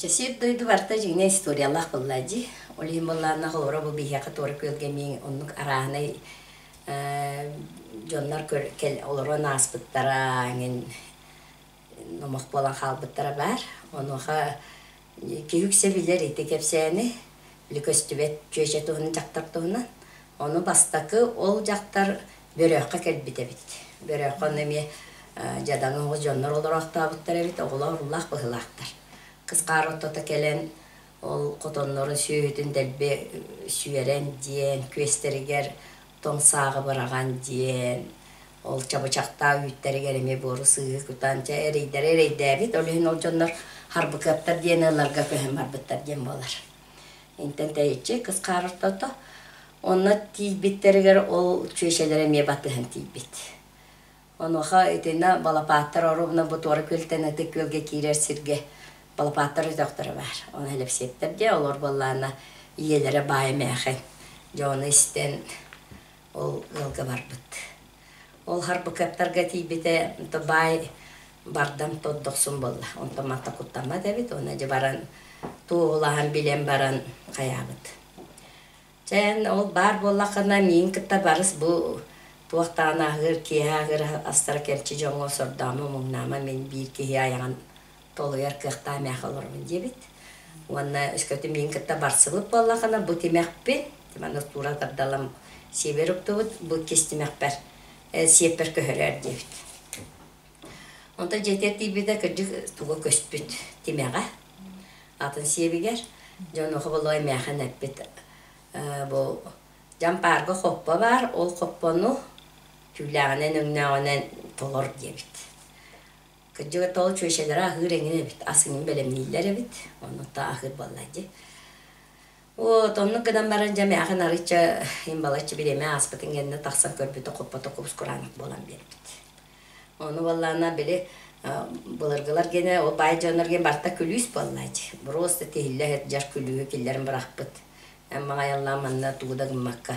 Чэ, сир-дойду барыта дьиҥинэн историялаах буолла дии. Ол иһин буоллаҕына, холобура, бу биһиэхэ Туора Күөлгэ эмиэ оннук арааһынай дьоннор олорон ааспыттара эҥин номох буолан хаалбыттара баар. Онуоха киһи үксэ билэр ити кэпсээни, били көстүбэт чүөчэ туһунан, дьахтар туһунан. Ону бастакы ол дьахтар Бөрөөххө кэлбит эбит. Бөрөөххө онно эмиэ дьадаҥы оҕус дьоннор олороохтообуттар эбит, оҕолоор улаах быһыылаахтар. Кыс хаар ортото кэлэн ол хотоннорун сүөһүтүн дэлби сүөрэн диэн, күөстэригэр тоҥ сааҕы быраҕан диэн, ол чабычахтаах үүттэригэр эмиэ буору сыыһы кутан, чэ эрэйдэрэ эрэйдээбит, ол иһин ол дьоннор Харбыкыаптар диэн ыалларга көһөн барбыттар диэн буолар. Интэн тэйиччи кыс хаар ортото Онно тиийбиттэригэр ол чүөчэлэрэ эмиэ батыһан тиийбит. Онуоха итиннэ балапааттар оруобуна бу Туора Күөлтэн Ытык Күөлгэ киирэр сиргэ балапааттар өтөхтөрө баар. Ону Элэпсиэптэр диэ, олор буоллаҕына ийэлэрэ баай эмээхин. Дьэ ону истэн ол ыалга барбыт. Ол Харбыкыаптарга тиийбитэ баай бардам тордохсун буолла. Онтон манта куттаммат эбит. Уонна дьэ баран туоһулаһан билэн баран хайаабыт. Чэ, эн ол баар буоллаххына миигин кытта барыс бу туох даҕаны аһыыр, киэһэ аһыыр астара кэмчи дьоҥҥо сордоомо, муҥнаама мин биир киһи айаҕын толуйар кыахтаах мээхэ олоробун диэбит. Уонна өскөтүн миигин кытта барсыбыт буоллаххына бу тимэхпин, манна туура тардалам сиэбэр уктубут, бу иккис тимэхпэр сиэппэр көһөрөөр диэбит. Онтон дьиэтигэр тиийбитэ кырдьык туга көспүт тимэҕэ атын сиэбигэр. Дьэ онуоха болой эмээхин эппит бу дьампаарга хоппо баар, ол хоппону түүлээҕинэн өҥнөөҕүнэн толор диэбит. Кырдьыга тоҕо чүөчэлэрэ аһыыр эҥин эбит, ас эҥин бэлэмнииллэр эбит, онно та аһыыр буолла дии. Вот, оннук гынан баран дьэ эмээхин арыычча им балачча бириэмэ ааспытын кэннэ тахсан көрбүтэ хоппото кубус-кураанах буолан биэрбит. Ону буоллаҕына били былыргылар гиэнэ ол баай дьоннор гиэн барыта күлүүс буоллааччы. Просто тиһиллэ сылдьар күлүүһү киллэрэн бырахпыт. Эн маҕайаллаан манна тугу да гыммакка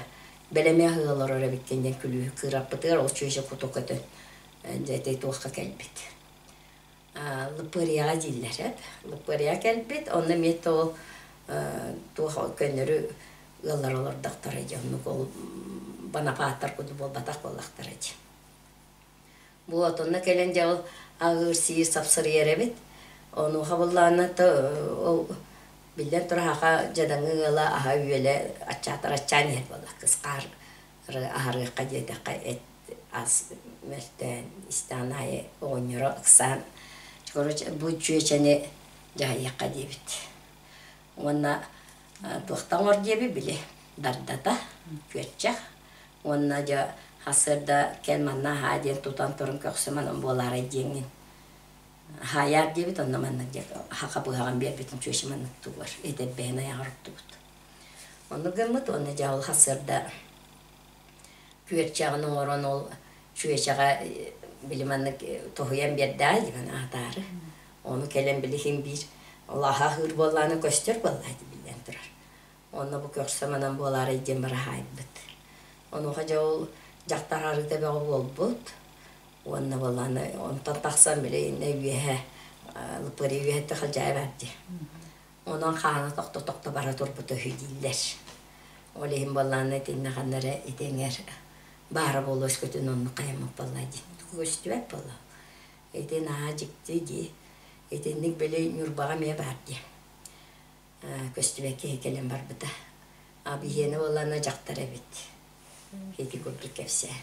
бэлэми аһыы олорор эбиккин диэн күлүүһү кыыраппытыгар ол чүөчэ куту көтөн дьэ ити туохха кэлбит. Лыппыарыйаҕа дииллэр эп. Лыппыарыйа кэлбит, онно эмиэ то туох көннөрү ыаллар олордохторо дии, оннук ол Бонапааттар курдук буолбатах буоллахтара дии. Вот, онно кэлэн дьэ ол аһыыр-сиир сапсырыйар эбит. Онуоха буллаҕына то ол биллэн турар аха дьадаҥы ыала аһа-үөлэ аччаатар аччаан иһэр буолла. Кыс-хаар аһарыахха диэтэххэ эт ас мөлтөөн истэҕин аайы оҕонньоро ыксаан короче бу чүөчэни дьаһайыахха диэбит. Уонна туохтан оҥор диэбит били дардата күөрчэх уонна дьэ сарсыарда кэл манна аһаа диэн тутан туран көхсүм анан буолаарай диэҥҥин хаайаар диэбит онно маннык диэт хаха быһаҕын биэрбитин чүөчэ маннык тугар этэрбэһин айаҕар уктубут. Оннук гыммыт уонна дьэ ол сарсыарда күөрчэҕин оҥорон ол чүөчэҕэ били маннык тоһуйан биэрдээ диэн аһатаары. Ону кэлэн били иһин биир ол аһа аһыыр буоллаҕына көстөр буоллаа биллэн турар. Онно бу көхсө манан буолаарай диэн быраһаайбыт. Онуоха дьэ ол дьахтар арыыта бөҕө буолбут. Уонна буоллаҕына онтон тахсан били иннэ үөһэ Лыппыарый үөһэттэ халдьаайа бар дии. Онон хаана тохто-тохто бара турбута үһү дииллэр. Ол иһин буоллаҕына итиннэ ханна эрэ ити эҥэр баара буолуо өскөтүн оннук хайаммыт буолла дии. Көстүбэт буолла. Ити наһаа дьикти дии. Итинник били Ньурбаҕа эмиэ баар дии. Көстүбэт киһи кэлэн барбыта. А биһиэнэ буоллаҕына дьахтар эбит. Ити курдук кэпсээн.